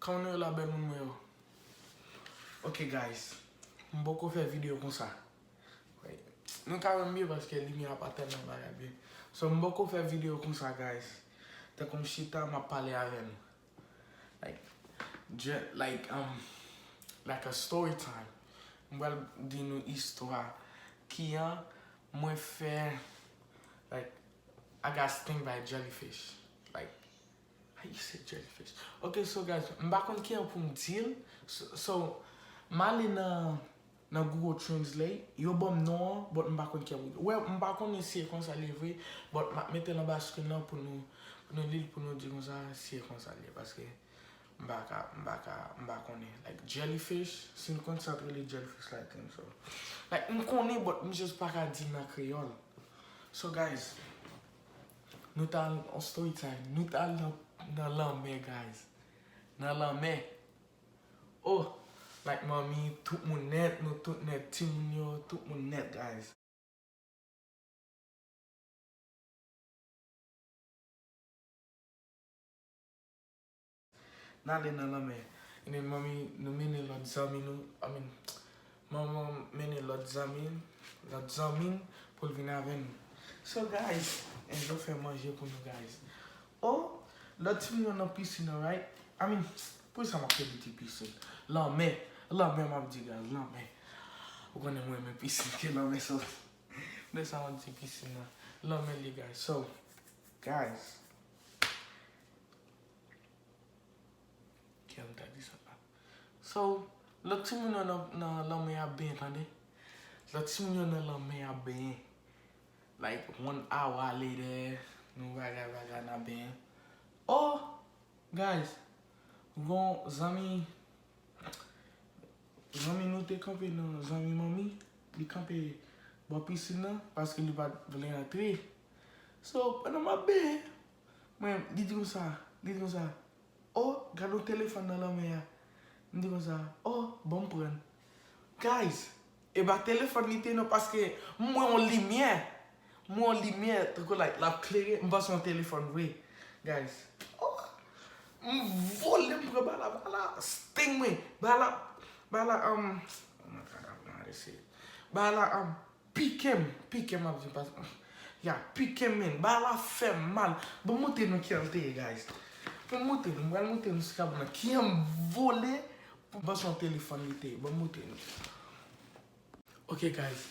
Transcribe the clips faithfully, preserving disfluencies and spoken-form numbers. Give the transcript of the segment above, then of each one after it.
Kòman nou ye la, bèl moun mwen yo? Ok, guys. M poko fè videyo konsa. Wait. Nou ka wè m byen paske limyè a pa tèlman bagay byen. So, m poko fè videyo konsa, guys. Tankou m chita, m ap pale avè nou. Like, je, like, um, like a story time. M pral di nou istwa kijan mwen fè, like, I got stung by jellyfish. Like, how you say jellyfish? Ok, so guys, m pa konn kijan pou m di l. So, so, m ale nan, nan Google Translate, yo ban m non an, but m pa konn kijan pou, well, m pa konnen si e konsa li ye vre, but m ap mete l anba screen nan pou nou, pou nou li l, pou nou di konsa si e konsa li ye, paske m pa ka, m pa ka, m pa konnen. Like, jellyfish, si n konn sa t rele jellyfish laten, so. Like, m konnen, but m just pa ka di l nan kreyòl. So, guys, nou t al, on story time, nou t al nan, nan lanmè, guys. Nan lanmè. Oh, like, manmi, tout moun nèt, nou tout nèt, timoun yo, tout moun nèt, guys. N ale nan lanmè. And then manmi, nou mennen lòt zanmi nou, I mean, manman mennen lòt zanmi, lòt zanmi pou l vin avè nou. So, guys, Angel fè manje pou nou, guys. Oh, lòt timoun yo nan pisin nan, right? I mean, poukisa m ap rele ti pisin? Lanmè. Lanmè m ap di, guys, lanmè. Ou konnen mwen renmen pisin ke lanmè, so. Men sa m ap di pisin nan. Lanmè li, guys. So, guys. Kiyè m ta di sa la? So, lòt timoun yo nan, nan lanmè ap benyen, tande? Lòt timoun yo nan lanmè ap benyen. Like, one hour later, nou bagay, bagay, n ap benyen. Oh, guys, gon zanmi, zanmi nou te kanpe nan, zanmi manmi, li kanpe bò pisin nan, paske li pa t vle antre. So, pandan m ap benyen, mwen, li di konsa, li di konsa, "Oh, gade yon telefòn nan lanmè a." M di konsa, "Oh, ban m pran." Guys, e pa telefòn li te non, paske m wè yon limyè. M wè yon limyè, tankou like, l ap klere, m panse yon telefòn vre. Guys, oh, m vole, m pran bala, bala sting mwen. Bala, bala, um, oh my God, I wanna say it. Bala, um, pike m, pike m ap di pas, ya, pike m, men, bala fè m mal. Ban m montre nou kijan l te ye, guys. Ban m montre nou, m pral montre nou sou kabrit nan kijan m vole pou m panse yon telefòn li te ye. Ban m montre nou. Ok, guys.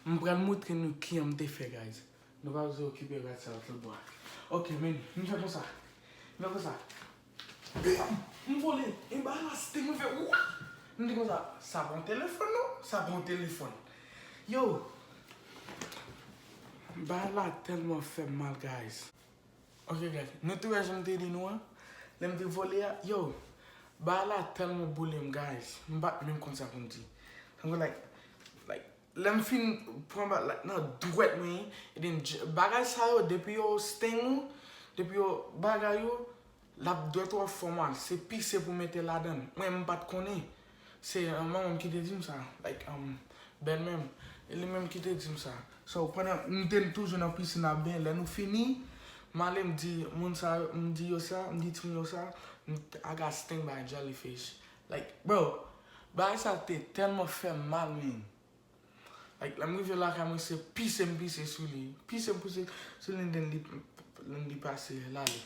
M pral montre nou kijan m te fè, guys. Nou pa bezwen okipe rad sa yo tout bò. Ok, men, m fè konsa. M fè konsa. Bam! M vole. E bala sting mwen fè, wa! M di konsa, "Sa pa yon telefòn, non? Sa pa yon telefòn." Yo! Bala tèlman fè m mal, guys. Ok, guys. Nou te wè jan m te di nou an? Lè m te vole a, yo! Bala tèlman boule m, guys. M pa t menm konn sa pou m di. Tankou, like, like, lè m fin pran ba-, like, nan dwèt mwen, e then j-, bagay sa yo, depi yo sting ou, depi yo bagay ou, l ap dwèt ou ap fè w mal. Se pise pou mete ladan l. Mwen, m pa t konnen. Se, um, manman m ki te di m sa. Like, um, bèlmè m. E li menm ki te di m sa. So, pandan m te toujou nan pisin ap benyen, lè nou fini, m ale m di moun sa yo, m di yo sa, m di timoun yo sa, m, "I got stung by a jellyfish." Like, bro, bagay sa te tèlman fè m mal, man. Like, lè m rive lakay mwen, se pise m pise sou li. Pise m pise sou li, then li, li pase, l ale.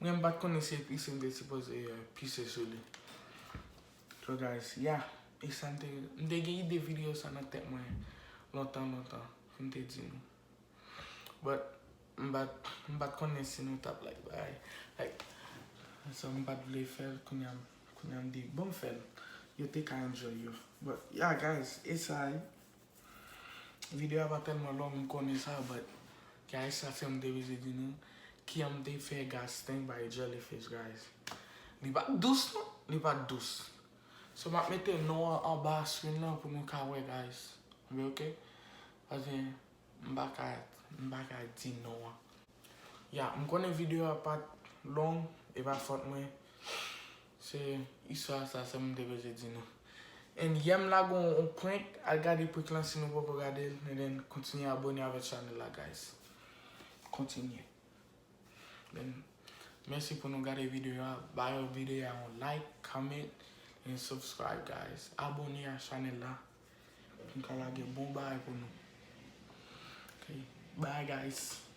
Mwen, m pa t konnen se pise m te sipoze, eh, pise sou li. So, guys, yeah. E sa m te, m te gen ide videyo sa nan tèt mwen lontan, lontan, pou m te di nou. But, m pa t, m pa t konnen si nou t ap like, bay, like, so m pa t vle fè l, kounye a, kounye a m di, "Bon, m fè l." Yo te ka enjoy yo. But, yeah, guys, e sa, eh. Videyo a pa tèlman long, m konnen sa, but, guys, sa se m te bezwen di nou, kijan m te fè got stung by a jellyfish, guys. Li pa t dous, non, li pa t dous. So, m ap mete non an anba screen nan pou nou ka wè, guys. Oke, oke? Paske m pa ka, m pa ka di non an. Ya, m konnen videyo a pa t long, e pa fòt mwen. Se istwa sa, sa m te bezwen di nou. And yè m lage yon, yon prank, al gade prank lan si nou poko gade l, and then kontinye abone avèk chanèl la, guys. Kontinye. Men, Mèsi pou nou gade videyo a. Ba yo videyo a yon like, comment, and subscribe, guys. Abone a chanèl la. Pou n ka lage bon bagay pou nou. Ok. Bye, guys.